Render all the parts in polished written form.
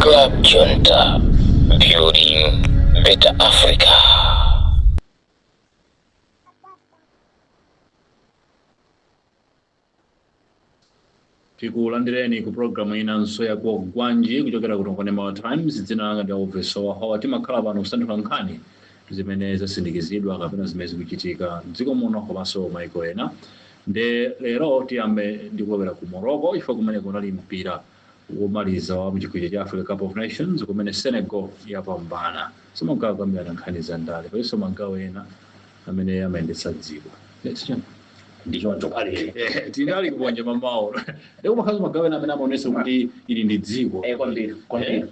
Club Junta, building better Africa. Tikulandireni ku programu inanso ya Kwagwanji kuchokera kuno kwa Nemawa Times. Dzina langa ndi Elvis Wahawa. Timakhala pano kusanthula nkhani zimene zasindikizidwa kapena zimene zikuchitika mdziko muno komanso maiko ena. Nde lero tiyambe ndi kulowera ku Morocco, chifukwa kumene kunali mpira womaliza wa mchikho cha Africa Cup of Nations kumene Senegal yapambana. Simagawo kukambirana nkhani za ndale, palinso magawo ena amene amayendetsa dziko. Yes, chani? Ndi choncho kwambiri. Tinali kuponja mamawo, ndipo makhazi magawo ena amene amaonetsa kuti ili ndi dziko. Kwambiri kwambiri.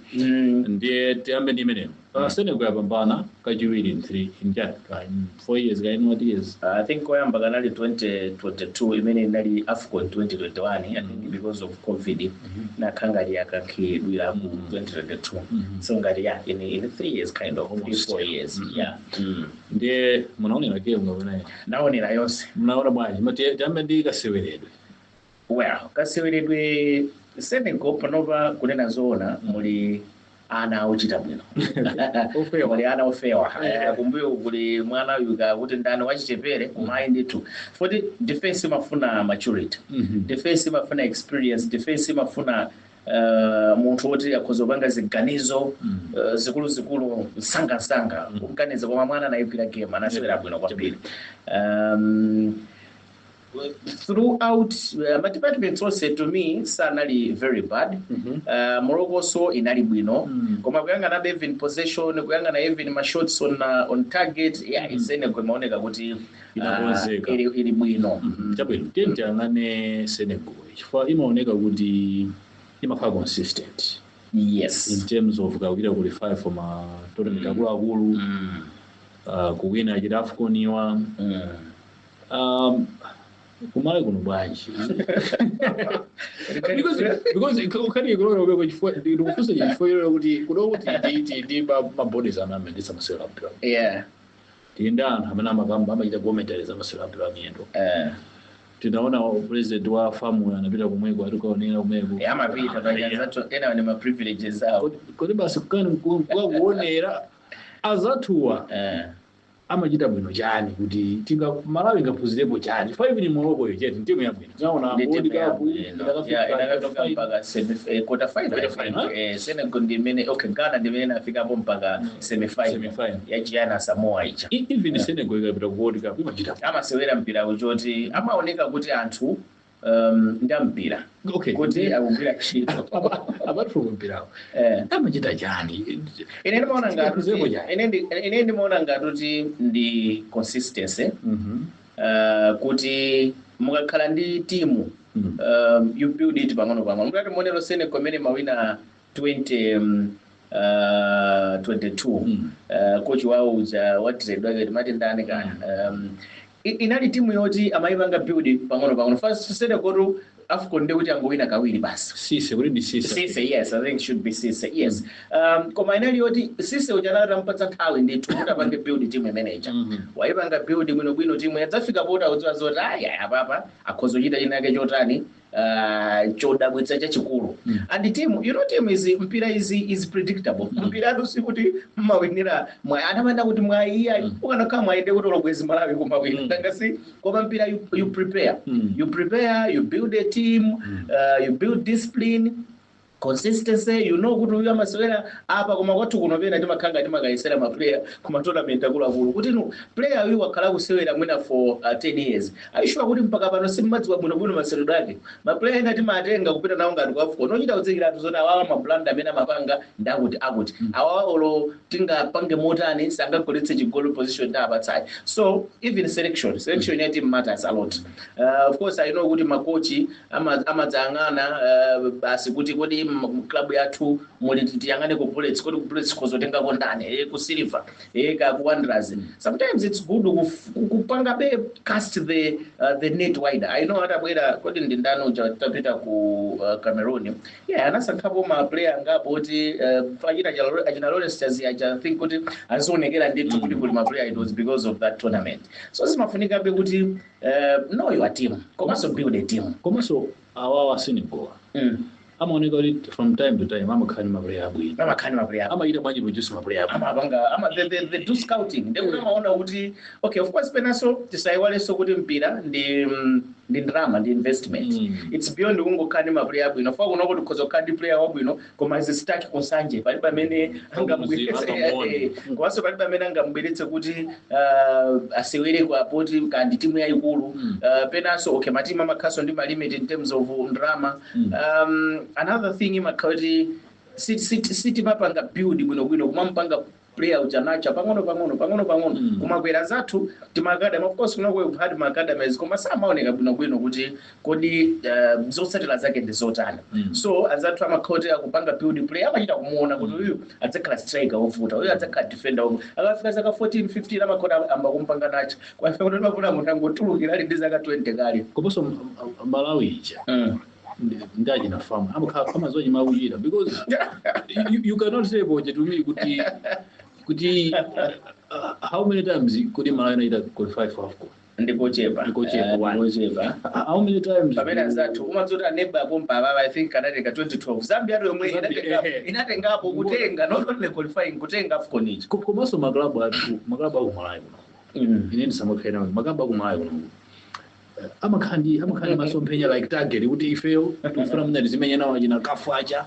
Ndiye tiyambe ndi imeneyo. Senegal yapambana kachiwiri in three, in that, in 4 years, in what years? I think koyamba kanali 2022, imene inali AFCON 2021. I think because of COVID nakhala ngati yakankhidwira ku 2022. So ngati, yeah, in 3 years, kind of three, Almost, 4 yeah. years, yeah. Ndiye munaonera game kapena? Naonera yonse. Munaona bwanji? Tiyambe ndi kaseweredwe. Well, kaseweredwe, Senegal panopa, kunena zoona, muli ana ochita bwino. Ofewa. Muli ana ofewa. Kumbuyo kuli mwana uyu kuti ndani, wachichepere, kumayi ndithu, foti defense imafuna maturity, defense imafuna experience, defense imafuna munthu woti akhoza kupanga ziganizo zikuluzikulu msangamsanga, kuganiza. Koma mwana anayipira game, anasewera bwino kwambiri throughout. Ma departments onse to me sanali very bad. Morocco so inali bwino, koma kuyang'ana even possession, kuyang'ana even ma shots on target, yeah, Senegal imaoneka kuti Inakonzeka. ili bwino. Chabwino, tiye tiyang'ane Senegal, chifukwa imaoneka kuti imakhala consistent in terms of kakupita qualify for ma tournament akuluakulu, kuwina achita AFCON iwa. Kumalawi kuno bwanji? Because ukhani kulowera kubeko, chifukwa ndikufunsa, chifukwa ilero kuti kuno kuti ndi ma bodies amene amayendetsa masewero a mpira, tili ndi anthu amene amakamba, amachita commentaries amasewero a mpira amiyendo. Tinaona president wa FAM anapita kumweko, atikaonera kumweko. Amapita pajanzatu ena ni ma privileges awo. Kodi basi kukani kukakuonera azathuwa amachita bwino chani, kuti tinga Malawi ingaphunzirepo chani? Five ni Morocco yo cheti timu yabwino tinaona Ndi World timu Cup yabwino. Yeah, inakafika mpaka quarter final, I Quarter think. final. Senegal ndi imene, okay, Ghana ndi imene inafikapo mpaka semi-final Semi-final. ya Giana Samoa ija. Even Senegal ikapita ku World Cup imachita Amasewera mpira uchoti amaoneka kuti anthu ndi ampira kuti akugwira ntchito. Apart from mpirawo, amachita chani? Ine ndimaona ngati Tingaphunzirepo chani? Ine ndimaona ngati kuti ndi consistency, kuti mukakhala ndi timu, you build it pang'ono pang'ono. Mukati muonero Senegal imene mawina 20 22, coach wawo uja watiredwa wake timati ndani kaya, inali timu yoti amayipanga build pang'ono pang'ono. First Senegal to AFCON ndi kuti angowina kawiri basi. Cisse, kuti ndi Cisse? Cisse, yes, I think should be Cisse, yes. Koma inali yoti Cisse uja anatampatsa nthawi ndithu kuti apange build timu imeneja. Waipanga build bwinobwino timu, yadzafika pota kudziwa zoti aya, apapa akhoza kuchita chinake chotani, chodabwitsa chachikulu. And team, team is, mpira is predictable. Mpira atu sikuti mmawinira mwayi. Anamanda kuti mwayi iya, ukanakhala mwayi ndi kuti olobwezi Malawi kumawina. Ngasi koma mpira you prepare. You prepare, you build a team, you build discipline, consistency, kuti uyu amasewera apa. Koma kwathu kuno pena timakhanga timakayesera ma player kuma tournament akuluakulu, kuti no player uyu wakhala kusewera mwina for 10 years, are you sure kuti mpaka pano simmadziwa bwinobwino maseweredwe ake? Ma player ena timatenga kupita nawo ngati ku AFCON, ochita kudzikiratu zoti awawa ma blunder amene amapanga ndi akuti akuti, awawa olo tingapange motani sangagoletse chigoli position ndapatsayi. So even selection ya team matters a lot. Of course I know kuti makochi amadzayang'ana basi kuti kodi club yathu muli, tiyang'ane ku Bullets, kodi ku Bullets kuzotengako ndani, ku Silver, ka ku Wanderers. Sometimes it's good kupanga be cast the net wider. I know atabwera, kodi ndi ndani uja, tapita ku Cameroon, yeah, anasankhapo ma player angapo kuti achina achina Lawrence Chazi aja, I think kuti azionekera ndithu kuti kuli ma player. It was because of that tournament. So zimafunikabe kuti know your team komanso build a team. Komanso awawa Senegal Amaoneka kuti from time to time amakhala ndi maplayer abwino. Amakhala ndi maplayer. Amachita bwanji produce maplayer abwino? Amapanga ama they do scouting, ndekuti amaona kuti, okay, of course penanso tisayiwalenso kuti mpira ndi drama, ndi investment. It's beyond kungokhala ndi maplayer abwino fa kuno kuti ukhoza kukhala ndi player wabwino koma is stuck kusanje, palibe amene angambweretse. Angamuone. Komanso palibe amene angambweretse kuti asewere kwapoti kandi timu yayikulu. Penanso, okay, matimu amakhaso ndi malimit in terms of drama. Another thing imakhala kuti sitimapanga build bwinobwino, kumampanga player uja nacha pang'ono pang'ono pang'ono pang'ono. Kumakwera zathu timaacademy, of course kunoko we've had maacademies koma samaoneka bwinobwino kuti kodi zotsatira zake ndi zotani. So azathu amakhala akupanga build player, amachita kumuona kuti uyu adzakhala striker wovuta, uyu adzakhala defender wovuta. Akafika zaka 14 15 amakhala amba kumpanga nacha kwafika kuti mafuna munthu angotulukira ali ndi zaka 20 kale. Komanso Malawi ija ndi achina FAM amakhala amadziwa chimene akuchita, because you cannot say boje to me kuti how many times kuti Malawi inaita qualify for AFCON? Ndikochepa. Ndikochepa, one. Ndikochepa. How many times? Pamene anzathu umadzoti aneba akompa ababa, I think anatenga 2012 Zambia ndo yomwe Zambia, inatengapo inatengapo kutenga, not only qualifying, kutenga AFCON iji. Komanso maklabu athu, maklabu aku Malawi kuno, ine ndisamakhala nawo, maklabu aku Malawi kuno amakhala ndi masomphenya, like target kuti ifeyo tikufuna muna tizimenya nawo achina CAF aja,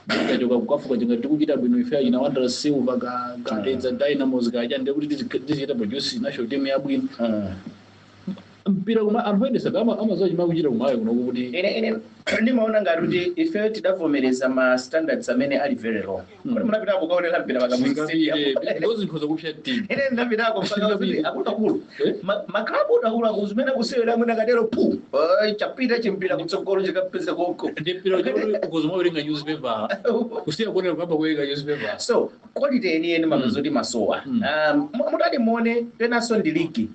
tikachoka kuCAF kachinga tikuchita bwino ife achina Wanderers Silver ka Dedza Dynamos kaja, ndekuti tizichita produce national team yabwino. Mpira kuma anthu oyendesa amadziwa chimene akuchita kumalawi kuno kuti Ine ndimaona ngati kuti ife tidavomereza ma standards amene ali very low. Kuti munapitako kukaonera mpira pakamuzi Stadium? Because nkhoza kupsha team. Ine ndinapitako mpaka kuti akuluakulu, Eh? maklabu akuluakulu zimene kusewera mwina katero pu chapita chimpira kutsogolo chikapeza koko. Ndi mpira ukhoza mawerenga newspaper, kusiya kuonera kuyamba kuwerenga newspaper. So quality yeniyeni mapeza kuti masowa. Mutati muone penanso ndi ligi,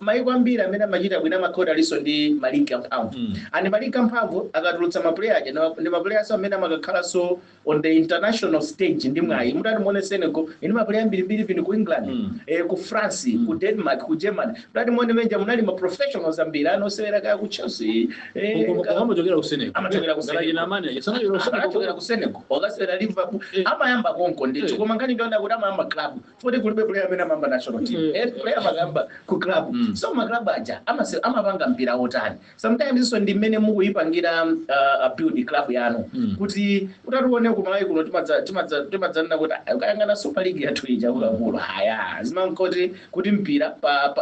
maiko ambiri amene amachita bwino amakhoda alinso ndi maligi amphamvu. And maligi amphamvu akatulutsa maplayer aja ndi maplayers amene amakakhalanso on the international stage ndi mwayi. Mutati muone Senegal ini maplayer ambirimbiri, vini ku England, ku France, ku Denmark, ku Germany. Mutati muone menja munali ma professionals ambiri anosewera kaya ku Chelsea, Amachokera ku Senegal. Amachokera ku Senegal. Ngala Mane sanachokera ku Senegal. Anachokera ku Senegal, wakasewera Liverpool. Amayamba konko ndithu. Koma nkhani ndiona kuti amayamba club foti kulibe player amene amayamba national team. Player amayamba ku club. So maclub aja amapanga mpira wotani? Sometimes iso ndi mmene mukuyipangira build club yanu. Kuti utatione ku Malawi kuno timadzanena kuti "Ah, ukayang'ana Super League yathu ija akuluakulu haya zimankoti kuti mpira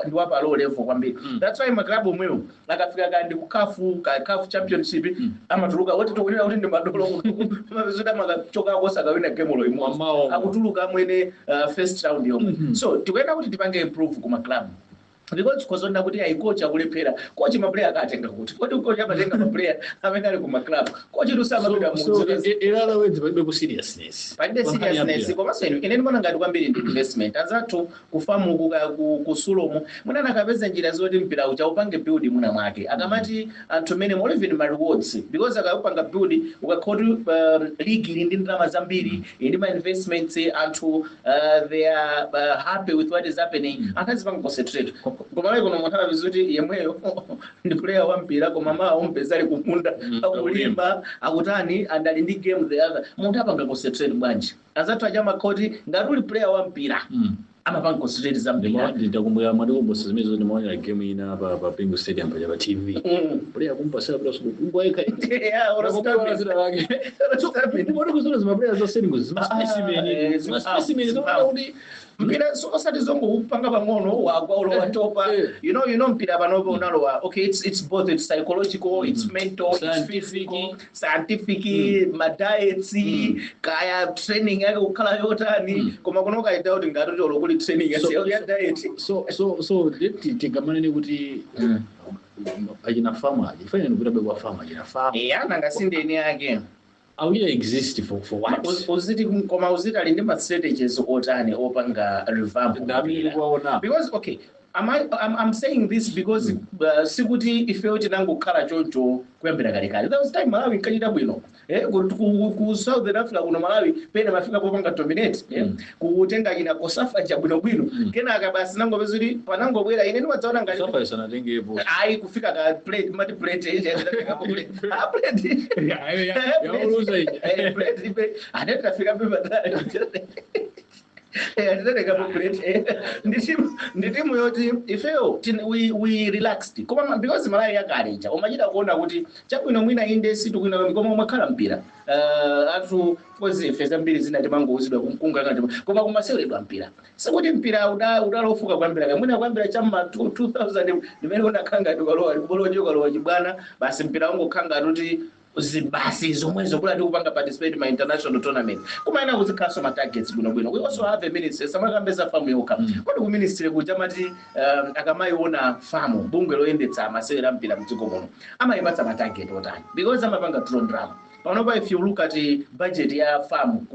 ndi wa pa low level kwambiri." That's why maclub omwewo akafika kandi ku CAF, ka CAF Championship, amatuluka oti tikunena kuti ndi madolo, mapezoti amakachokako sakawina game lo imodzi. Mamawo. Akutuluka amwene first round yomwe. So tikuyenera kuti tipange improve kuma club, because kozonda kuti ayi, coach akulephera, coach maplayer akatenga kuti kodi coach amatenga maplayer amene ali kuma club? Coach tusamapita So mudzi. In other words, palibe ku seriousness. Palibe seriousness. Komanso ine ndimaona ngati kwambiri ndi investment. Anzathu kuFAM-ku ku SULOM mwina akapeza njira zoti mpira uja upange build mwina mwake, akamati anthu mene more even ma rewards, because akapanga build ukakhoti league ili ndi ndalama zambiri, ili ndi ma investments, anthu they are happy with what is happening, anthu azipanga concentrate. Koma lero kuno munthu amapeza kuti yemweyo ndi player wa mpira, koma mawa umpeza ali kumunda akulima akutani and ali ndi game the other. Munthu apanga concentrate bwanji? Anzathu aja amakhoti ngati uli player wa mpira amapanga concentrate za mpira. Nditakumbukira madikumbutsa zimene ndimaonera game ina pa Bingu Stadium paja pa TV. Player kumpasira player kungwaika. Yeah, or stamina. Zina lake. Or stamina. Kuona kuzona zima player za Senegal, zima Ah, specimen, zima specimen zimphamvu. zoona kuti Mpira so osati zongokupanga pang'ono wagwa ulo watopa. You know mpira panopo unalowa, okay, it's both, it's psychological, it's mental, it's Scientific. physical, scientific, ma diets, kaya training yake kukhala yotani. Koma kuno ukaita kuti ngati olo kuli training ya diet. So tingamanene kuti achina FAM aja ifanire ndikuti kwa FAM, achina FAM Yeah, nanga sindeni yake. Awira exist for what? Uziti koma uziti ali ndi ma strategies otani opanga revamp Ndamene mpira? Ndikuwaona. Because, okay, I'm saying this because sikuti ifeyo tinangokhala choncho kuyambira kalekale. There was time Malawi inkachita bwino, ku Southern Africa kuno Malawi pena mafika popanga dominate, kutenga china COSAFA chabwinobwino. Kenaka basi nangopeza kuti panangobwera, ine ndimadzaona ngati COSAFA isanatengepo. Ayi, kufika ka plate, mati plate, plate, ah, plate. Yauluza ija. Plate ane tafika pepatali, anditenekapo plate. Ndi timu yoti ifeyo we relaxed, koma because Malawi yakale ija umachita kuona kuti chabwino mwina inde situkwina, koma umakhala mpira. Anthu kozi ife zambiri zina timangouzidwa kumkunga kati, koma kumaseweredwa mpira, sikuti mpira udalofuka kuyambira kamwina kuyambira chamma 2000 ndimene unakhala ngati ukalowa kuboloje, ukalowa chibwana basi, mpira ungokhala ngati kuti basi zomwezo kula tikupanga participate ma international tournament. Kumaena kuzikhalanso ma targets bwinobwino. We also have a ministry, samakambeza FAM yokha. Kodi ku ministry kuja mati akamayiona FAM, bungwe loyendetsa masewera mpira mdziko muno, amayipatsa ma target otani? Because amapanga draw ndalama. Panopa if you look at budget ya FAM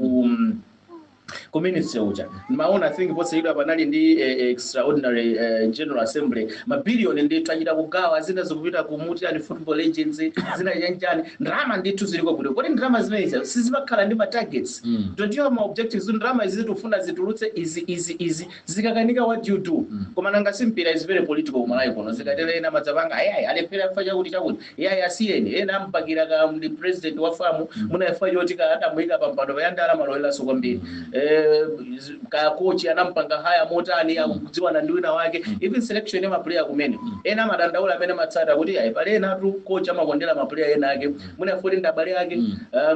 ku ministry uja, maona, I think posachedwa panali ndi extraordinary general assembly, mabiliyoni ndithu achita kugawa, zina zikupita ku muti and football agency, zina chanchani, ndalama ndithu ziliko bwino. Kodi ndalama zimenezi sizimakhala ndi ma targets? Don't you have ma objectives? Ndalama izi zitufuna zitulutse izi, izi, izi, zikakanika, what do you do? Koma nanga si mpira is very political kumalawi kuno. Zikatere ena madzapanga, ayayi, alephera kufa chakuti chakuti, iyayi, asiyeni. Ena ampakira ka ndi president wa FAM, munafa choti ka adamuyika pampando payandala maloweranso kwambiri. Ka coach anampanga haya motani, akudziwana ndi wina wake. Even selection ya ma player kumene, ena amadandaula amene amatsata kuti ayi, pali ena atu coach amakondera ma player ena ake, mwina foti ndi abale ake,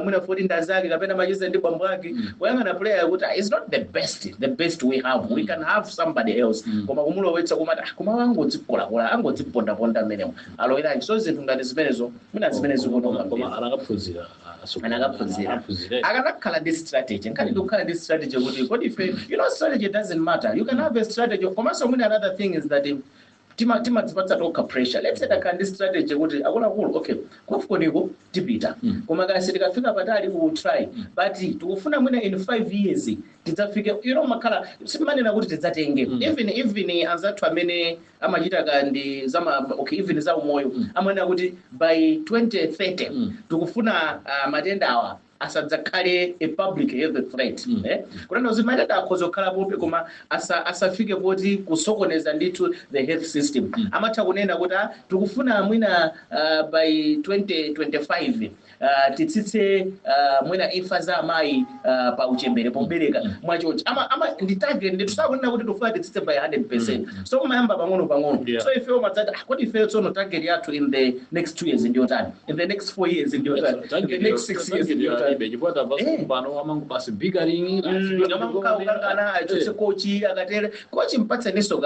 mwina foti ndi azake kapena macheza ndi bambo ake. Kuyang'ana player kuti it's not the best, the best we have, we can have somebody else, koma kumulowetsa kumati, ah, koma angodzikolakola, angodzipondaponda amenewo, aloweranji? So zinthu ngati zimenezo mwina zimene zikuononga. Koma anakaphunzira. Anakaphunzira. Aphunzira. Akanakhala ndi strategy, nkhani ndikukhala ndi strategy kuti kodi ife, strategy doesn't matter, you can have a strategy. Komanso mwina another thing is that timadzipatsa tokha pressure. Let's say takhala ndi strategy kuti akuluakulu, okay, ku AFCON tipita, koma kasi tikafika patali we will try, but tikufuna mwina in 5 years tidzafike, makhala simanena kuti tidzatenge. Even anzathu amene amachita kandi zama, okay, even za umoyo, amanena kuti by 2030 tikufuna matenda awa asadzakhale a public health threat. Kunena kuti matenda akhoza kukhalapobe, koma asafike poti kusokoneza ndithu the health system. Amatha kunena kuti tikufuna mwina by 2025 titsitse mwina imfa za amayi pa uchembere pobereka mwachonchi. Ama ndi target ndithu, sakunena kuti tikufuna titsitse by 100%. So umayamba pang'ono pang'ono. So ifeyo madzati, ah, kodi ifeyo tsono target yathu in the next 2 years ndiyotani? In the next 4 years ndiyotani? In the next 6 years ndiyotani? Chifukwa tamva pano amangu basi bickering. Amakukangana, achotse coach, akatere coach mpatseninso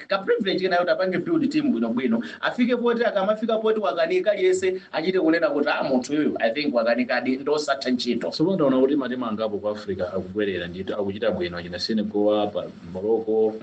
ka privilege kenayo kuti apange build team bwinobwino, afike poti akamafika poti wakanika, aliyense achite kunena kuti, ah, munthu uyu I think wakanikadi, ndosatha ntchito. So ndaona kuti matimu angapo ku Africa akubwerera ndithu, akuchita bwino, achina Senegal pa Morocco,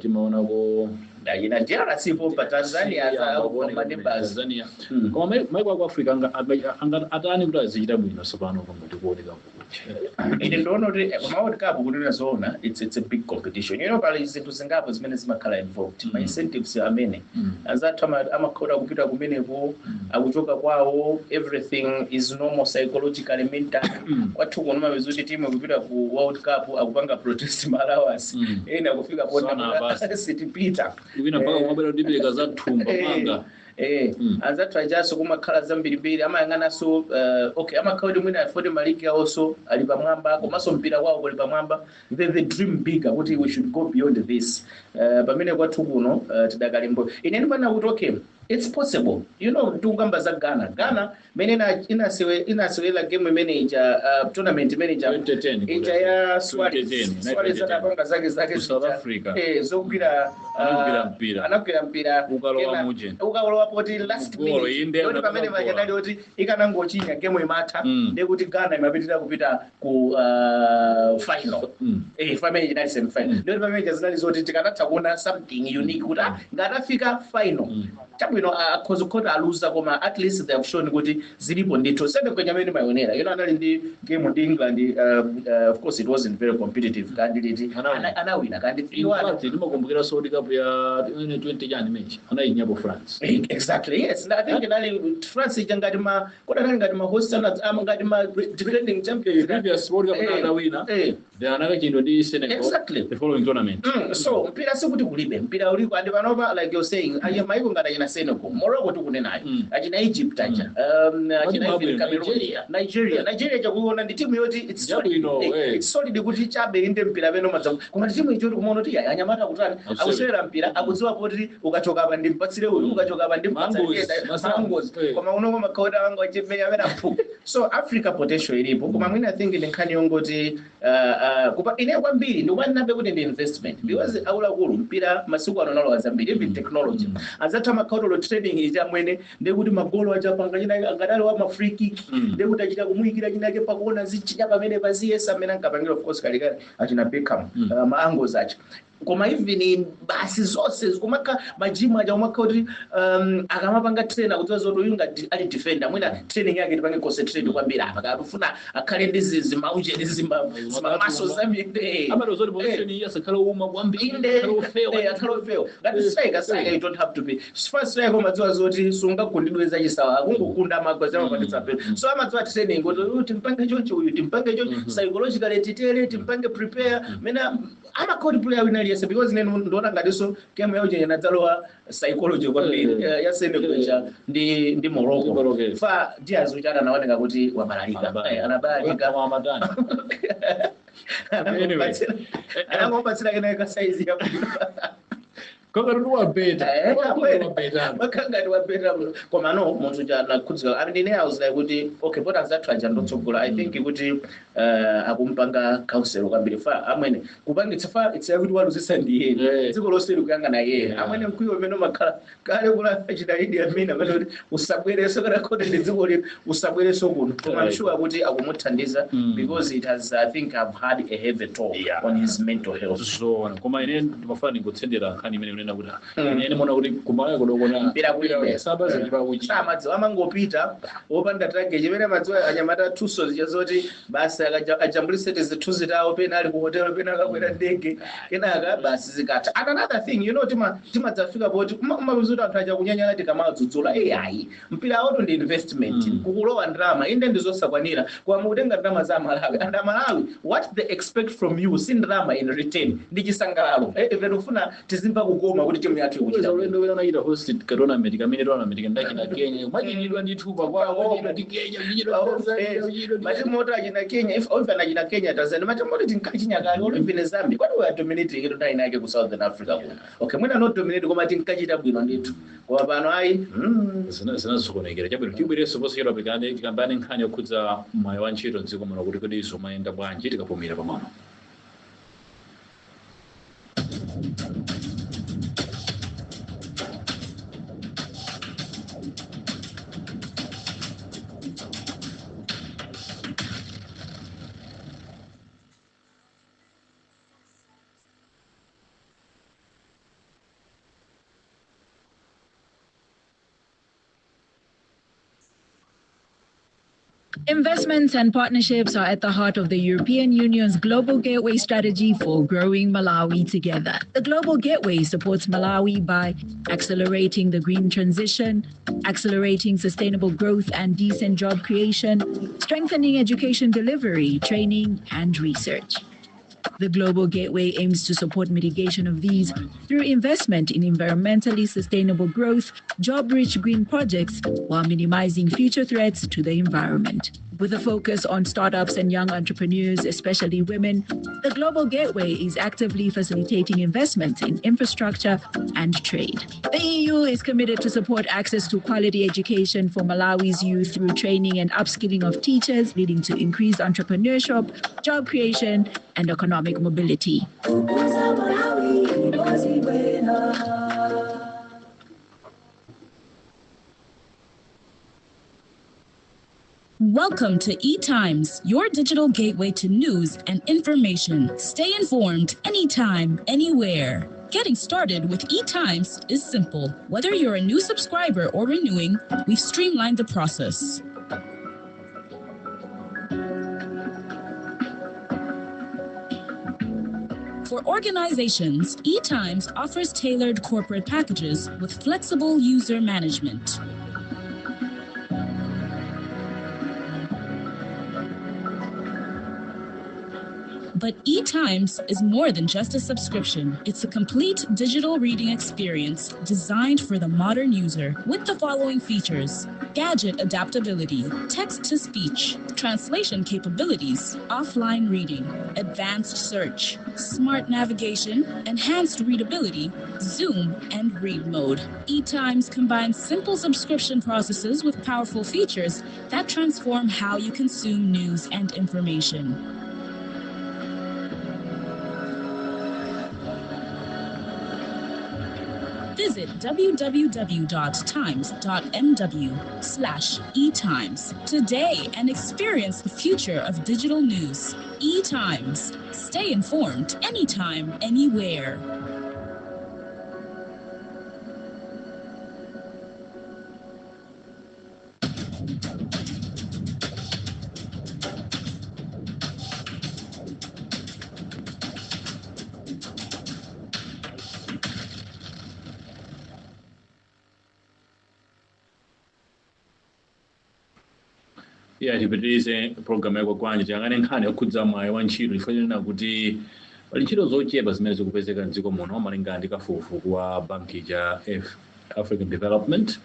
timaonako Achina DRC popa, Tanzania. Syria, Za maneighbors. Tanzania. Koma maiko aku Africa anga atani kuti azichita bwino tsopano pangati kuoneka kuti Ine ndiona kuti koma World Cup, kunena zoona, it's a big competition. Pali zinthu zingapo zimene zimakhala involved, ma incentives amene anzathu amakhola kupita kumeneko, akuchoka kwawo, everything is normal psychologically, mentally. Kwathu kuno mapeza kuti timu ikupita ku World Cup, akupanga protest ma allowance, ena kufika Sana basi. sitipita. Wina mpaka kumabwera kutipereka za thumba manga. Anzathu ajaso kumakhala zambirimbiri, amayang'ananso, okay, amakhala kuti mwina afoti maligi awonso ali pamwamba, komanso mpira wawo uli pamwamba. They dream bigger kuti we should go beyond this. Pamene kwathu kuno tidakalimbo. Ine ndimana kuti okay, it's possible. Tikukamba za Ghana, Ghana mene inasewera game imene ija, tournament manager 2010. Ija ya Suarez. 2010, Suarez 2010. adapanga zake zake Ku South zija. Africa. Zogwira Anagwira mpira. Anagwira mpira. Ukalowa muje. Ukalowa poti last Golo, minute. inde, Yoti pamene unapata pachanali kuti ikanangochinya, game imatha, ndekuti Ghana imapitirira kupita ku final. Pamene chinali semi final, ndiyoti pamene zinali zoti tikanatha kuona something unique kuti, ah, ngati afika final. Chabwino. Chabwino, akhoza kukhota aluza, koma at least they have shown kuti zilipo ndithu. Senegal amene mayonera, anali ndi game ndi England, of course it wasn't very competitive, kandiliti. Anawina. Anawina kandi In 3-1. fact, ndimakumbukira World Cup ya 20 chani mechi anayinyapo France. Exactly, yes. I think inali France ija ngati ma kodi anali ngati ma host ngati ma defending champions. Previous World Cup anawina, then anakachindwa ndi Senegal the following tournament. So mpira sikuti kulibe, mpira uliko, and panopa, like you're saying, ayi maiko ngati achina Senegal, Morocco tikunenayo, achina Egypt aja, achina Mabwino, even Cameroon, Nigeria. Nigeria chakuona ndi timu yoti it's solid, Chabwino, it's solid kuti chabe inde mpira peno madza, koma ndi timu ichoti kumaona kuti ayi, anyamata akutani? Akusewera. Akusewera mpira, akudziwa kuti ukachoka apa ndimpatsire uyu, ukachoka apa ndimpatsire Mangoes, mangos. Eh. Koma unoko makhauta wangu achimenya amene apu. So Africa potential ilipo, koma mwina I think ndi nkhani yongoti kupa ine kwambiri ndikumaninabe kuti ndi investment, because akuluakulu mpira masiku ano nalowa zambiri, even technology. Azatha makhautolo training ija amwene, ndekuti magolo achapanga china angadali wa ma free kick, ndekuti achita kumuyikira chinake pakuona zichinya pamene paziyesa amene ankapangira, of course kalekale achina Beckham, ma angles acha. Koma even basi zonse kumakha ma gym aja, kumakha kuti akamapanga trainer kudziwa zoti uyu ngati ali defender, mwina training yake tipange concentrate kwambiri apa, kakufuna akhale ndi zimauche ndi zimaso zaminde. Amati zoti position iyi asakhale uma kwambiri, Inde. akhale ofewa. Akhale ofewa ngati striker. Striker, you don't have to be first striker, umadziwa zoti sungagundidwe zachisawa, akungokunda amagwa zamapangitsa pelo. So amadziwa training kuti uyu timpange chonchi, uyu timpange chonchi, psychologically titere, timpange prepare mena amakhoti player wina aliyese, because nene ndiona ngatinso game yawo chenye nadzalowa psychology kwambiri. Ya Senegal ndi Ndi Morocco, Morocco. yes. Fa Diaz uchana anaoneka kuti wabalalika. Anabalalika. Kama Ramadhani. Anyway. Anangopatsira kenaka saizi yabwino. Koma ndi wabeta. Wabeta. Makangati wabeta, koma no munthu ja nakhudzika. I mean, ine I was like kuti okay, pota anzathu aja ndotsogola, I think kuti akumpanga counsel kwambiri fa amwene kupangitsa fa it's kuti waluzisa ndiye dziko lonse likuyang'ana iye. Amwene, mkwiyo umene umakhala kale kula chidalidi amene amene kuti usabwereso kana khoti ndi dziko lino, usabwereso kuno. Koma I'm sure kuti akumuthandiza, because it has, I think I've had a heavy toll on his mental health. Zoona, koma ine ndimafuna ndingotsendera nkhani imene unena kuti ine ndimaona kuti kumalawi kudokona Mpira kulibe. sabaza chipakuchi. Samadziwa, amangopita wopanda target. Chimene madziwa anyamata tuso zoti basi ajambulise tizithunzi tawo, pena ali ku hotelo, pena akakwera ndege, kenaka basi zikatha. And another thing, timadzafika poti umakuti anthu aja kunyanyala tikamadzudzula ai, mpira awoto ndi investment. Kukulowa ndalama, inde ndizosakwanira, koma mukutenga ndalama za Malawi, and Amalawi, what they expect from you si ndalama in return, ndi chisangalalo. Ife tikufuna tizimva kukoma kuti timu yathu Kuweza ikuchita ulendo wena anachita host ka tournament, kamene tournament kandachina Kenya, mwachinidwa ndithu pakwawo, mwachinidwa ndi Kenya, mwachinidwa Tanzania, mwachinidwa ndi Matimu oti achina Kenya, if even achina Kenya, Tanzania, matimu oti tinkachinya kale, olo even Zambia, kwati we are dominating ito nthawi inake ku Southern Africa kuno. Okay, mwina not dominating, koma tinkachita bwino ndithu, koma pano ayi. Zinazokonekera. Chabwino, tibwereso posachedwa pikane tikambane nkhani yokhudza mwayi wa ntchito mdziko muno, kuti kodi izo mayenda bwanji, tikapumira pang'ono. Investments and partnerships are at the heart of the European Union's Global Gateway strategy for growing Malawi together. The Global Gateway supports Malawi by accelerating the green transition, accelerating sustainable growth and decent job creation, strengthening education delivery, training, and research. The Global Gateway aims to support mitigation of these through investment in environmentally sustainable growth, job rich green projects, while minimizing future threats to the environment. With a focus on startups and young entrepreneurs, especially women, the Global Gateway is actively facilitating investments in infrastructure and trade. The EU is committed to support access to quality education for Malawi's youth through training and upskilling of teachers, leading to increased entrepreneurship, job creation, and economic mobility. Kukuza Malawi, ngozi bwena. Welcome to eTimes, your digital gateway to news and information. Stay informed anytime, anywhere. Getting started with eTimes is simple. Whether you're a new subscriber or renewing, we've streamlined the process. For organizations, eTimes offers tailored corporate packages with flexible user management. But eTimes is more than just a subscription. It's a complete digital reading experience designed for the modern user with the following features: gadget adaptability, text to speech, translation capabilities, offline reading, advanced search, smart navigation, enhanced readability, zoom, and read mode. eTimes combines simple subscription processes with powerful features that transform how you consume news and information. Visit www.times.mw/etimes today and experience the future of digital news. eTimes. Stay informed anytime, anywhere. Yeah, tipitirize programu yako kwanji, tiyang'ane nkhani yokhudza mwayi wa ntchito, chifukwa chonena kuti pali ntchito zochepa zimene zikupezeka mdziko muno malingana ndi kafukufuku wa banki ja African Development,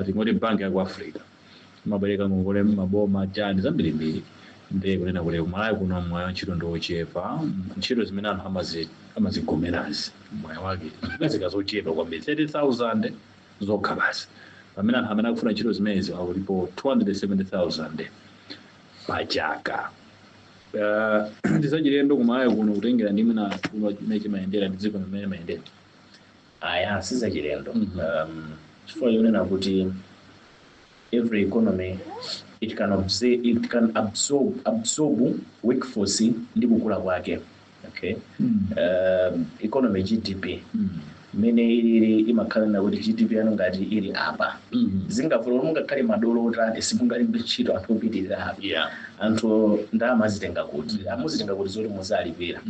tingoti banki ya ku Africa imabwereka ngongole maboma chani zambirimbiri. Ndiye kunena kuti kumalawi kuno mwayi wa ntchito ndi ochepa. Ntchito zimene anthu amazigomerazi mwayi wake zikupezeka zochepa kwambiri, 30,000 zokha basi, pamene anthu amene akufuna ntchito zimenezi alipo 270,000 pachaka. Ndizachilendo kumalawi kuno kutengera ndi mwina chimene chimayendera ndi dziko limene mayendera. Aya, sizachilendo, chifukwa chonena kuti every economy it can absorb workforce ndi kukula kwake, okay? Economy GDP mmene ilili imakhala na kuti GDP yanu ngati ili apa, zingavula kuti mungakhale madolo otani, simungalimbe ntchito anthu opitirira apa. Anthu ndamazitenga kuti amuzitenga kuti zoti muzalipira,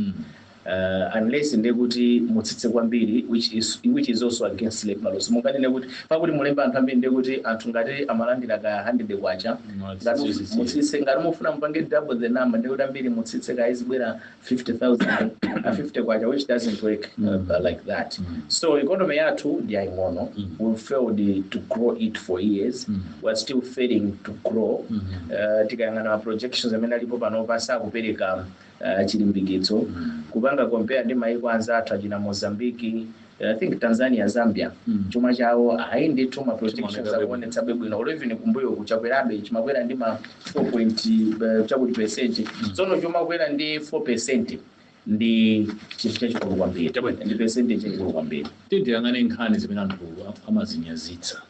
unless ndiye kuti mutsitse kwambiri, which is also against labor laws. Munganene kuti pakuti mulemba anthu ambiri, ndiye kuti anthu ngati amalandira ka 100 kwacha, ngati mutsitse, ngati mufuna mupange double the number, ndiye kuti ambiri mutsitse ka izibwera 50,000, 50 kwacha, which doesn't work like that. So economy yathu ndi yaying'ono. We failed to grow it for years. We are still failing to grow. Tikayang'ana ma projections amene alipo panopa, sakupereka chilimbikitso. Kupanga compare ndi maiko anzathu achina Mozambique, I think Tanzania, Zambia, chuma chawo ayi ndithu ma projections Chimaoneka akuonetsabe bwino. Olo even kumbuyo kuchakwerabe, chimakwera ndi ma 4 point chakuti percent. Tsono chomakwera ndi 4% ndi chinthu chachikulu kwambiri. Chabwino. Ndi percentage chachikulu kwambiri. Tiyang'ane nkhani zimene anthu amazinyazitsa,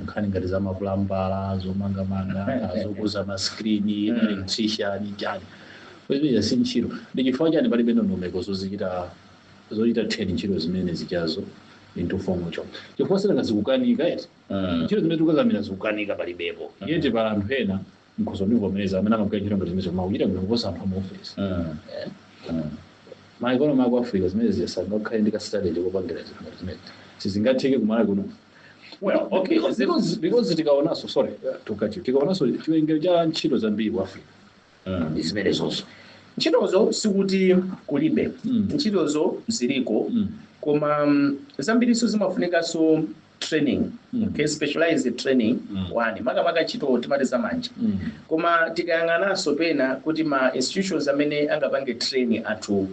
nkhani ngati za mapulambala, zomangamanga, zokuza maskrini, electrician chani, zimene si ntchito. Ndi chifukwa chani palibe ndondomeko zozichita zochita train ntchito zimene zichazo into formal job? Chifukwa sinanga zikukanika eti? Ntchito zimene tikukakamira zikukanika, palibepo. Yeti pala anthu ena, nkhozo ndivomereza, amene amagwira ntchito ngati zimene kumakuchita bwino kuposa anthu amaofesi. Ma economy aku Africa zimene zisangakhale ndi ka strategy kopangira zinthu ngati zimene sizingatheke kumalawi kuno. Well, okay. Because tikaonanso, sorry to cut you, tikaonanso chiwerengero cha ntchito zambiri ku Africa ndi zimene zonso. Ntchitozo sikuti kulibe. Ntchitozo ziliko, koma zambiriso zimafunikanso training, okay, specialized training. One, makamaka ntchito timati zamanja. Koma tikayang'ananso pena kuti ma institutions amene angapange train anthu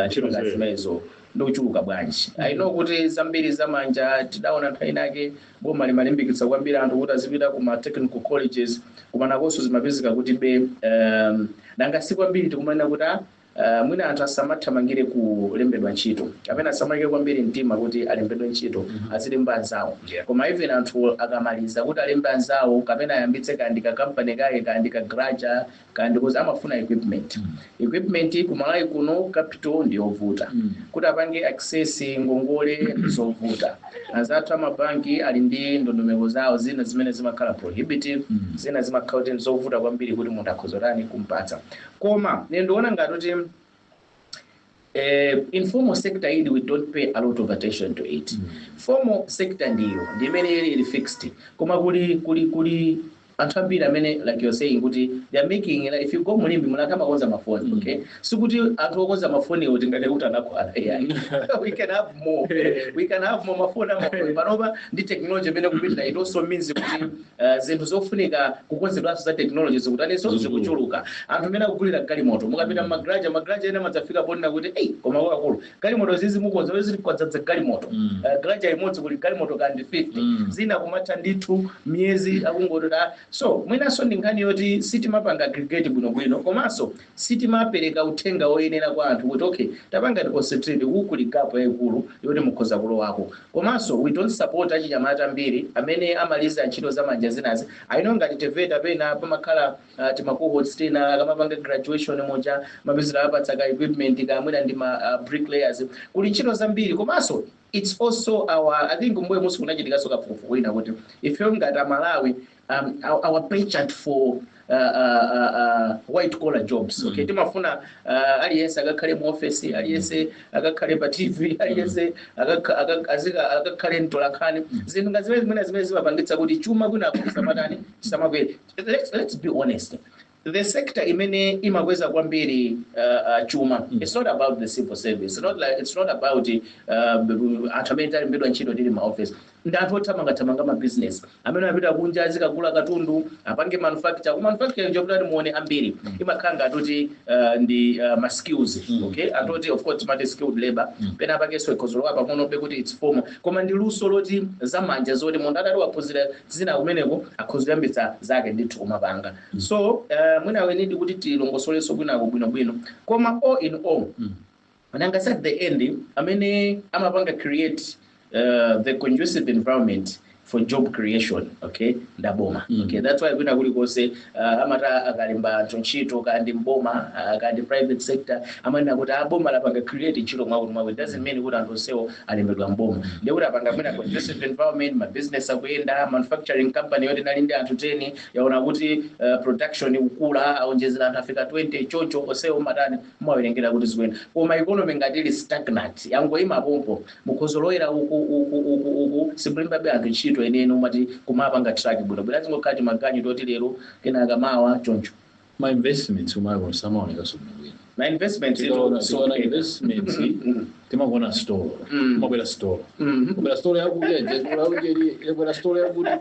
ntchito ngati zimenezo ndikuchuluka bwanji? I know kuti zambiri zamanja tidaona nthawi inake boma limalimbikitsa kwambiri anthu kuti azipita kuma technical colleges, koma nakonso zimapezeka kuti be nanga si kwambiri tikumanena kuti Mwina anthu asamathamangire kulembedwa ntchito kapena asamayike kwambiri mtima kuti alembedwe ntchito, azilemba anzawo. Koma even anthu akamaliza kuti alembe anzawo kapena ayambitse kandi ka kampani kake, kandi ka garage, kandi kuzi amafuna equipment. Equipment kumalawi kuno capital ndiyovuta kuti apange access, ngongole ndizovuta. Anzathu amabanki ali ndi ndondomeko zawo zina zimene zimakhala prohibitive, zina zimakhala kuti ndizovuta kwambiri kuti munthu akhozotani kumpatsa. Koma ine ndiona ngati kuti informal sector ili, we don't pay a lot of attention to it. Formal sector ndiyo ndi imene ili fixed, koma kuli anthu ambiri amene, like you're saying, kuti they are making, like if you go mu Limbe mulaka amakonza mafoni, okay? Sikuti anthu okonza mafoni oti ngati kuti anakwana, yeah. We can have more, we can have more mafoni amafoni panopa ndi technology imene kupitira. It also means kuti zinthu zofunika kukonzedwanso za technology zikutaninso, zikuchuluka. Anthu amene akugulira galimoto, mukapita mmagarage, magarage ena madzafika ponena kuti, "Ei, koma akulu, galimoto zizi mukonza zili kwadzadza galimoto." Garage imodzi kuli galimoto kandi 50, zina kumatha ndithu miyezi akungoti. So mwinanso ndi nkhani yoti sitimapanga aggregate bwinobwino, komanso sitimapereka uthenga woyenera kwa anthu kuti, okay, tapanga concentrate uku, kuli gap yayikulu yoti mukhoza kulowako. Komanso we don't support achinyamata ambiri amene amaliza ntchito zamanja zinazi. Aino ngati TEVETA pena pamakhala tima cohorts tina akamapanga graduation moja mapezera apatsa ka equipment kamwina ndi ma bricklayers. Kuli ntchito zambiri. Komanso it's also our, I think mbuye musi kunachitikanso kafukufuku wina kuti ifeyo ngati Amalawi, our penchant for white collar jobs, okay? Timafuna aliyense akakhale mu office, aliyense akakhale pa TV, aliyense akakhale mtolankhani. Zinthu nga zimene zimene zimapangitsa kuti chuma kwina chisamatani, chisamakwere. Let's be honest, the sector imene imakweza kwambiri chuma, it's not about the civil service, it's not like, it's not about anthu amene talembedwa ntchito tili ma office. Ndi anthu othamangathamanga ma business amene amapita kunja azikagula katundu apange manufacture. Ku manufacturing job kuti muone ambiri imakhala ngati kuti ndi ma skills, okay? Anthu oti, of course, timati skilled labor, pena apangenso ikhozolowa pang'ono pe kuti it's formal, koma ndi luso loti zamanja zoti munthu atati waphunzira zina kumeneko akhoza kuyambitsa zake ndithu kumapanga. So mwina we need kuti tilongosolenso kwinako bwinobwino. Koma all in all, nanga at the end amene amapanga create the conducive environment for job creation, okay, ndaboma. Okay, that's why kwina kulikonse amata akalemba anthu ntchito, kandi mboma, kandi private sector, amanena kuti aboma lapanga create ntchito mwakuti mwakuti. It doesn't mean kuti anthu onsewo alembedwa mboma. Ndikuti apanga mwina conducive environment, ma business akuyenda, manufacturing company yoti nali ndi anthu 10 yaona kuti production ikukula, aonjezera anthu afika 20. Choncho onsewo matani, mumawerengera kuti zikuyenda. Koma economy ngati ili stagnant, yangoyima pompo, mukhozolowera uku uku uku uku, simulimbabe anthu ntchito enene umati kumapanga track bwino bwino, azingokhala timaganyu toti lero kenaka mawa choncho. Ma investments umayo samaonekaso bwinobwino. Ma investments Tikaona investments timakuona store, kumabwera store, kubwera store yakuti, yakwera store yakuti,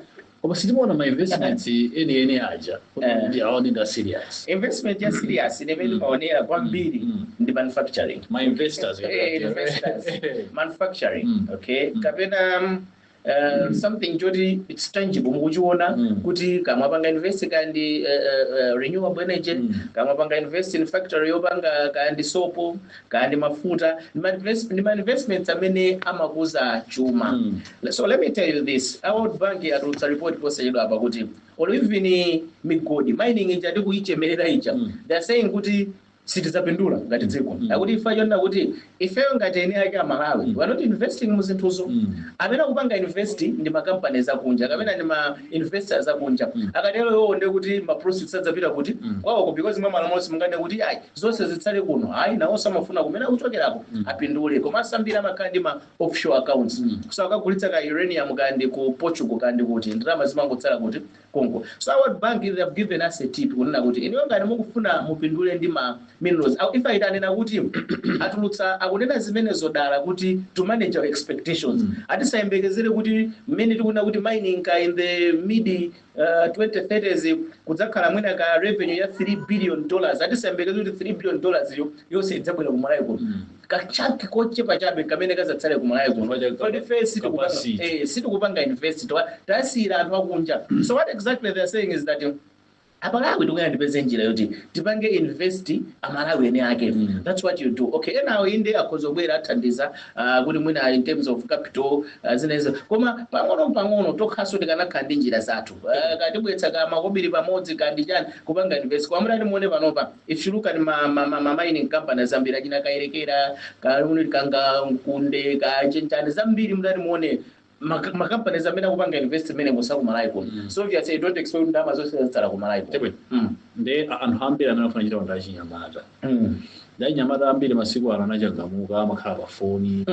koma sitimaona ma investments eni eni aja kuti awa ndi serious. Investment ya serious imene imaonera kwambiri ndi manufacturing. Ma investors. Investors, manufacturing, okay, kapena something choti it's tangible, mukuchiona kuti kamwapanga invest kandi renewable energy, kamwapanga invest in factory yopanga kandi sopo, kandi mafuta, ndi ma investments amene amakuza chuma. So let me tell you this, our World Bank atulutsa report posachedwa apa kuti or even migodi, mining ija tikuichemerera ija, they are saying kuti sitidzapindula ngati dziko, akuti ife chonena kuti ifeyo ngati eni ake Amalawi, we are not investing mu zinthuzo. Amene akupanga invest ndi ma companies akunja kapena ndi ma investors akunja. Akatero iwo ndi kuti ma profits adzapita kuti? Kwawoko, because mwa malamulo simungane kuti ayi, zonse zitsale kuno, ayi, nawonso amafuna kumene akuchokerako apindule. Komanso ambiri amakhala ndi ma offshore accounts, so akagulitsa ka uranium kandi ku Portugal kandi kuti, ndalama zimangotsala kuti? Konko. So our World Bank, they have given us a tip kunena kuti inuyo ngati mukufuna mupindule ndi ma minerals, ife ayitanena kuti atulutsa, akunena zimenezo dala kuti to manage our expectations, atisayembekezere kuti mmene tikunena kuti mining ka in the mid 2030s kudzakhala mwina ka revenue ya $3 billion, atisayembekezere kuti $3 billion yo yonse idzabwera ku Malawi kuno. Ka chunk kochepa chabe kamene kazatsale ku Malawi kuno. Chifukwa cha Kodi ife sitikupanga capacity. Sitikupanga invest, tasiyira anthu akunja. So what exactly they are saying is that Amalawi tikuyena tipeze njira yoti tipange invest Amalawi ene ake. That's what you do, okay? Enawo inde akhoza kubwera, athandiza kuti mwina in terms of capital, zinezo, koma pang'ono pang'ono tokhaso tikanakhala ndi njira zathu, katibwetsa ka makobiri pamodzi kandi chani, kupanga invest. Koma mutati muone panopa, if you look at ma mining companies ambiri, achina Kayelekera, kanga Nkunde, kachenchani, zambiri, mutati muone ma companies amene akupanga invest imene musakumalawi kuno. So obviously you don't expect ndalama zonse zitsala kumalawi kuno. Chabwino. Nde anthu ambiri amene afuna kuchita ndi achinyamata. Ndi achinyamata ambiri masiku ano anachangamuka, amakhala pa foni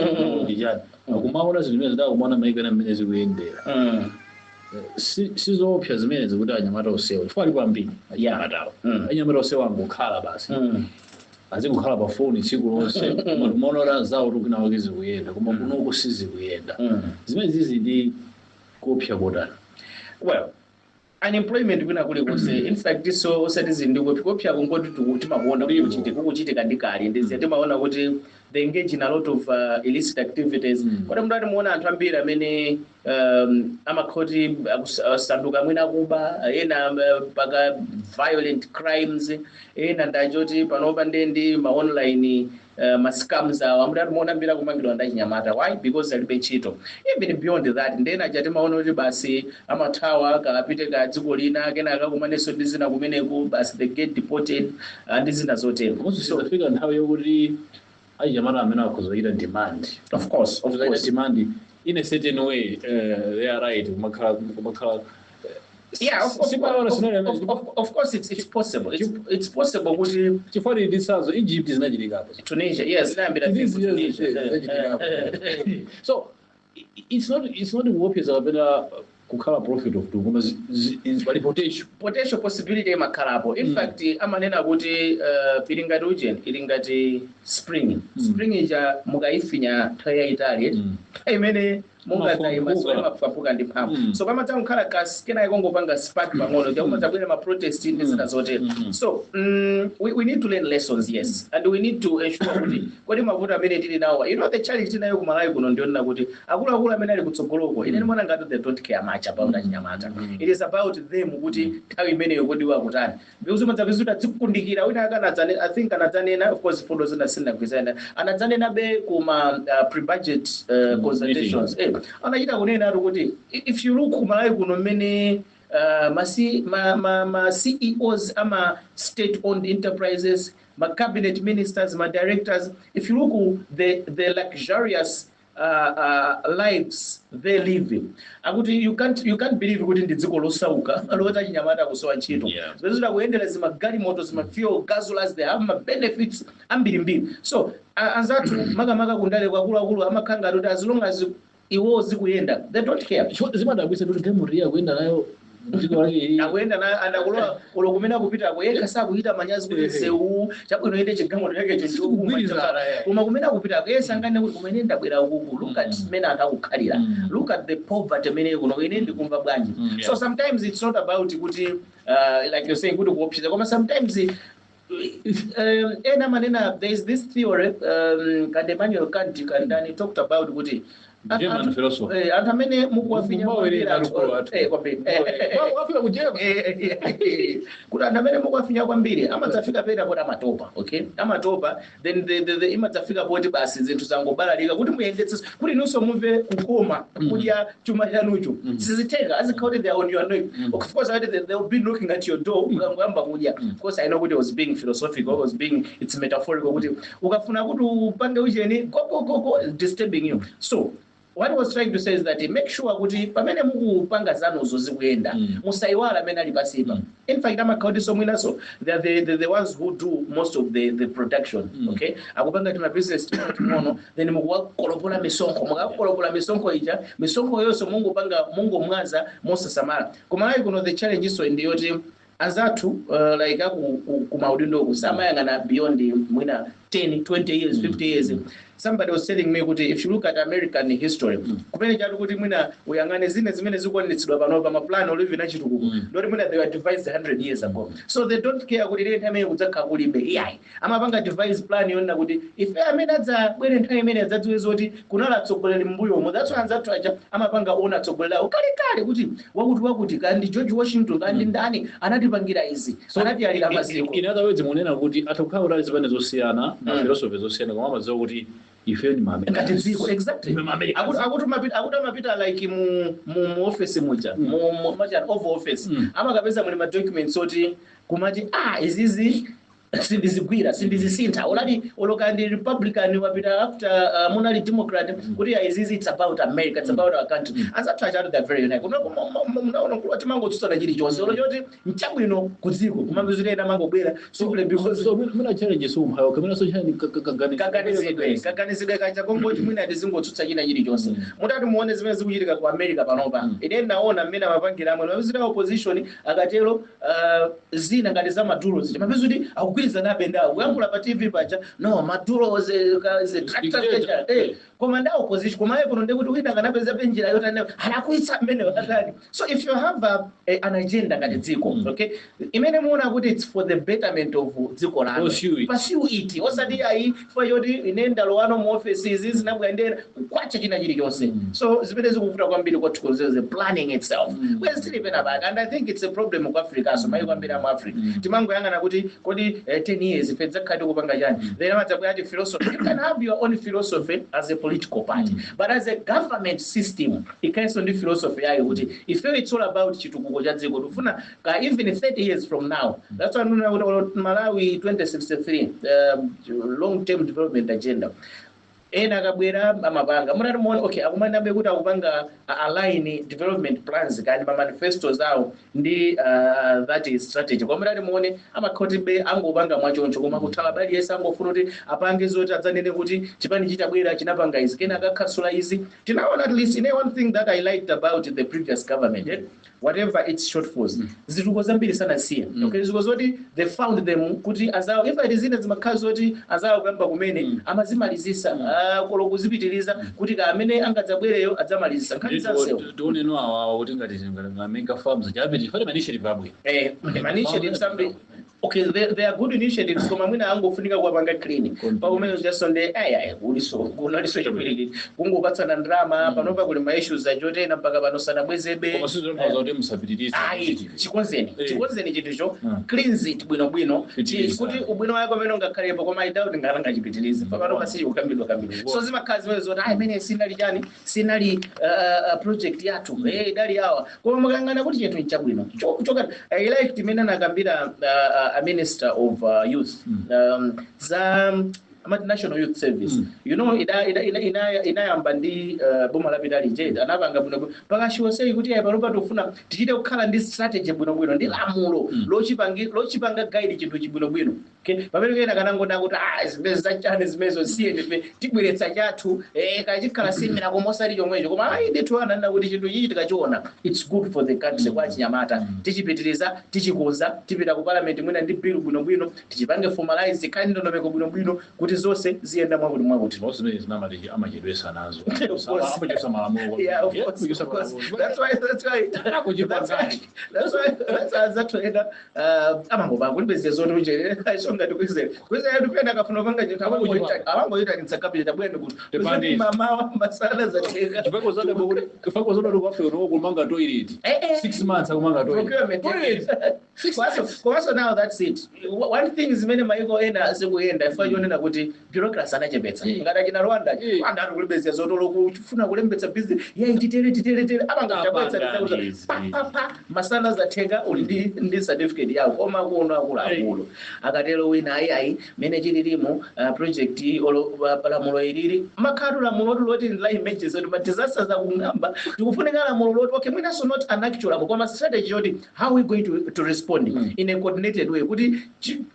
ndi chani, akumaona zinthu zimene zidakumaona maiko ena mmene zikuyendera. Sizoopsa zimene zikuti anyamata osewa, chifukwa alipo ambiri achinyamatawo, anyamata osewa angokhala basi, azikukhala pa foni tsiku lonse, koma timaona zawo tukinawake zikuyenda, koma kunoko sizikuyenda. Zimene zizi ndi kuopsa kotani? Well, unemployment kwina kulikonse, in fact, so osati zili ndi kuopsa kungoti timakuona kuti kukuchitika ndi kale, ndiziya timaona kuti they engage in a lot of illicit activities. Kodi mndu muona anthu ambiri amene amakhoti asanduka mwina kuba, ena mpaka violent crimes, ena ndachoti panopa ndendi ma online ma scams awa, mutati muona ambiri akumangidwa ndi achinyamata. Why? Because alibe ntchito. Even beyond that, ndena aja timaona kuti basi amathawa, kapite ka dziko lina, kenaka akakumanenso ndi zina kumeneku, basi they get deported, ndi zina zotero. Komanso sizafika nthawi yokuti achinyamata amene akhoza kuchita demand? Of course, of kuchita course. demand in a certain way, they are right, kumakhala Yeah, scenario. Of course it's possible, it's possible kuti Chifukwa ndisazo Egypt zinachitikapo. Tunisia, yes, zinayambira Tunisia, Tunisia. Yes, zinachitika. So it's not kuopseza kapena kukhala prophet of doom, koma pali potential. Potential possibility imakhalapo. In fact, amanena kuti ili ngati ujeni, ili ngati spring. Spring ija mukayifinya nthawi yayitali, nthawi imene mungadzayima Imafwampuka. Imafwampuka ndi mphamvu. So pamadza kukhala kasi kenaka kongopanga spark pang'ono, chakumadzabwera ma protest ndi zina zotero. So we need to learn lessons, yes, and we need to ensure kuti kodi mavuto amene tili nawo, the challenge tinayo kumalawi kuno ndionena kuti akuluakulu amene ali kutsogoloko, ine ndimaona ngati they don't care much about achinyamata. It is about them kuti nthawi imeneyo kodi wakutani, because umadzapeza kuti adzikundikira wina akanadzane. I think anadzanena, of course fundo zina sindinagwirizana, anadzanena be kuma pre-budget consultations, anachita kunena atu kuti if you look kumalawi kuno mmene ma CEOs ama state owned enterprises, ma cabinet ministers, ma directors, if you look the luxurious lives they live, akuti you can't believe kuti ndi dziko losauka loti achinyamata akusowa ntchito. Zimene zidakuyendera zimagalimoto, zima fuel guzzlers, they have ma benefits ambirimbiri. So anzathu makamaka kundale kwakuluakulu amakhala ngati kuti as long as iwo zikuyenda, they don't care. Chifukwa zimadabwitsa kuti galimoto iye akuyenda nayo dziko lake ili. Akuyenda nayo, andakulowa ulo kumene akupitako yekha, sakuchita manyazi kuti sewu chabwino ende chigalimoto chakecho. Sikugwirizana, eh. Koma kumene akupitako iye sangane kuti kumene ndabwera ukuku, look at mmene anthu akukhalira, look at the poverty imene kuno, ine ndikumva bwanji? So sometimes it's not about kuti like you're saying kuti kuopseza, koma sometimes ena manena there is this theory, kandi Emmanuel Kant kandani talked about kuti German philosopher. Anthu amene mukuwafinya Mumawerera kwambiri alukulu athu. Kwambiri. Wafika ku German. Kuti anthu amene mukuwafinya kwambiri amadzafika pena poti amatopa, okay, amatopa, then imadzafika poti basi zinthu zangobalalika kuti muyendetse, kuti inunso mumve kukoma kudya chuma chanucho, sizitheka. Azikhala kuti they are on your neck. Of course they will be knocking at your door ukangoyamba kudya. Of course I know kuti was being philosophical, was being, it's metaphorical, kuti ukafuna kuti upange ucheni, go go go go, disturbing you. So what I was trying to say is that make sure kuti pamene mukupanga zanuzo zikuyenda, musayiwala amene ali pasipa. In fact, amakhala mwinaso they are the ones who do most of the production. Okay, akupanga tima business ting'ono, then mukuwakolopola misonkho, mukakolopola misonkho ija, misonkho yonse mungopanga mungomwaza mosasamala. Koma ayi, kuno the challenge iso ndiyoti anzathu like aku ku maudindo samayang'ana beyond mwina 10, 20 years, 50 years. Somebody was telling me kuti if you look at American history, kumene chatu kuti mwina uyang'ane zine zimene zikuonetsedwa pano pa maplan olivina chitukuko, ndoti mwina they were devised 100 years ago, so they don't care kuti ile nthawi imene kudzakhala kulibe. Iyayi, amapanga devise plan yonena kuti ife amene adzabwere nthawi imene adzadziwe zoti kunali atsogoleri m'mbuyomo. That's why anzathu aja amapanga ona atsogoleri awo kalekale, kuti wakuti wakuti, kandi George Washington, kandi ndani, anatipangira izi, anatiyalira maziko. In other words, munena kuti atha kukhala kuti ali zipani zosiyana na philosophy zosiyana, koma amadziwa kuti ife ni ma Ngati dziko, exactly. Ma Americans. Akuti amapita like mu office muja, mu machani, Oval Office, amakapeza muli ma documents oti kumati, ah, izizi sindizigwira, sindizisintha, olati oloka ndi Republican wapita after, munali Democrat, kuti ah, izizi it's about America, it's about our country. Anzathu achatu, they're very united. Munaona kulo timangotsutsana chilichonse olo choti nchabwino ku dziko, kumapezera mangobwera simply because So muna challenge so mhayo kamena so chani kagani Kaganizidwe kacha kongoti mwina tizingotsutsa china chilichonse. Mutati muone zimene zikuchitika ku America panopa, ine ndaona mmene amapangira amwe mapezera opposition akatero, zina ngati za Maduro zija, mapeza kuti akugwirizana abe ndawo kuyankhula pa TV paja, no, Maduro is a dictator. Dictator. Koma nda opposition, koma ayi, kuno ndekuti wina akanapeza njira yotani, alakwitsa mmene atani. So if you have an agenda ngati dziko, okay, imene muona kuti it's for the betterment of dziko lanu, Pursue it. Pursue it, osati ayi, chifukwa choti ine ndalowano mu office, izi zinabwera, kukwacha china chilichonse. So zimene zikuvuta kwambiri kwathu the planning itself, bwezi tili pena pake. And I think it's a problem ku Africa, so maiko ambiri amu Africa timangoyang'ana kuti kodi 10 years ife tidzakhala tikupanga chani? Then amadzabwera ati philosophy. You can have your own philosophy as a political party, but as a government system ikhalenso ndi philosophy yayo, kuti ifeyo it's all about chitukuko cha dziko, tikufuna ka even 30 years from now. That's why ndinena kuti Malawi 2063, long term development agenda, ena akabwera amapanga, mutati muone, okay, akumanambe kuti akupanga align development plans kandi ma manifestos awo ndi that is strategy. Koma mutati muone, amakhoti be angopanga mwachoncho, koma kuthawa bali yense angofuna kuti apange zoti adzanene kuti chipani chitabwera chinapanga izi, kena akakhasula izi. Tinaona at least ine one thing that I liked about the previous government, eh? Whatever its shortfalls, zituko zambiri sanasiya. Okay, zituko zoti they found them kuti azawo, if it zina zimakhala zoti azawo kuyamba kumene amazimalizisa, kolo kuzipitiriza kuti ka amene angadzabwereyo adzamalizisa nkhani zansewo. Tioneno awawa kuti ngati mega farms chabe tifane ma initiative abwino. Ma initiatives ambi, okay, they are good initiatives, koma mwina angofunika kuwapanga clean pakumene chasonde aya kuliso kunaliso chipwirikiti kungopatsana ndalama. Panopa kuli ma issues achotena mpaka pano sanabwezebe. Koma sizonthauza kuti musapitirize Ayi. Initiative. Chikonzeni, chikonzeni chinthucho, cleanse it bwinobwino. Pitiriza. Kuti ubwino wake umene ungakhalepo, koma I doubt ngalangachipitirize pamano pasichi kukambidwa kambidwa. So zimakhala zimene zoti ayi, imene sinali chani, sinali project yathu, idali yawa. Koma mukangana kuti chinthu nchabwino choka, I like timene anakambira a minister of youth, za amati National Youth Service. Inayamba ndi boma lapita lije, anapanga bwinobwino pakashiwosei kuti ayi, panopa tikufuna tichite kukhala ndi strategy bwinobwino ndi lamulo lochipanga guide chinthu chibwinobwino. Okay, pamene kena kanangoda kuti ah, zimene zachane zimenezo siye, ndife tibweretsa chathu, kachikhala simira koma osati chomwecho. Koma ayi ndithu, ananena kuti chinthu ichi tikachiona it's good for the country, kwa chinyamata, tichipitiriza, tichikonza, tipita ku parliament mwina ndi bill bwinobwino, tichipange formalize, khali ndondomeko bwinobwino kuti zonse ziyenda mwakuti mwakuti. Zonse zimene zinamati amachedwesa nazo. Of course. Amachedwesa malamulo. Yeah, of course, of course. That's why azathu ena amangopanga kulibe zoti uje ashonga tikwizere kwizere tupenda kafuna panga chinthu, amangoita nitsakapita tabwene kuti Tepandezi. Mamawa masala zatenga. Chifukwa zodati kwafe uno kumanga toilet. 6 months akumanga toilet. Procurement. Toilet. Komanso now that's it. One thing zimene maiko ena azikuyenda ifa chonena kuti bureaucracy anachepetsa. Ngati achina Rwanda, Rwanda ari kulembetsa zotolo, kufuna kulembetsa business yayi, titere titere tere, amangochabwetsa. Apanga izi. Pa pa pa, masana zatenga, uli ndi certificate yako. Koma kuno akuluakulu akatero wina ayi ayi, mene chililimu project olo lamulo ilili makhatu, lamulo loti la emergency kuti ma disasters akung'amba, tikufunika lamulo loti, okay, mwinaso not an actual lamulo, koma strategy yoti how we going to respond in a coordinated way, kuti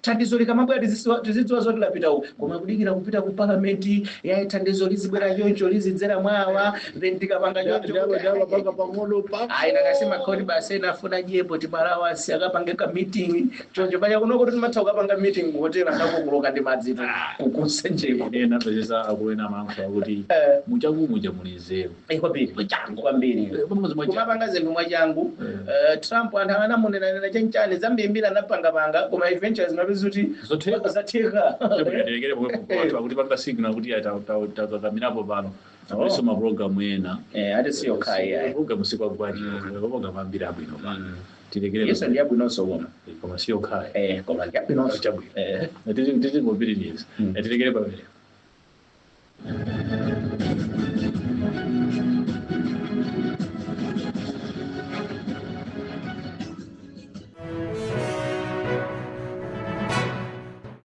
thandizo likamabwera tizidziwa zoti lapita uku. Koma kudikira kupita ku parliament, yayi, thandizo lizibwera choncho, lizidzera mwawa, then tikapanga choncho. Ndalopanga pang'ono pa. Ayi, nakasema khoti basi, ena afuna jepo timalawasi akapange ka meeting choncho pacha kunoko timatha kukapanga meeting. Meeting Hotel anakokoloka ndi madzi kusenjeko. Ena apezesa akulu amalankhula kuti muchangu muja muli nzeru. Kwambiri, kwambiri. Pamodzi mwa Kumapanga zinthu mwachangu. Trump anthu anamunenanena chanchani zambirimbiri, anapangapanga, koma eventually zinapeza kuti Zotheka. Zatheka. Tilekerere pomwepo, kuti panga signal kuti takakamirapo pano. Oh. Iso mapulogalamu ena. Ati siyo khayi ayi. Programu sikwagwanji, mapulogalamu ambiri abwino pano. Tilekere. Yeso ndi yabwinonso koma. Koma siyo khayi. Koma ndi yabwinonso. Chabwino. Tizingopitiriza. Tilekere pamene.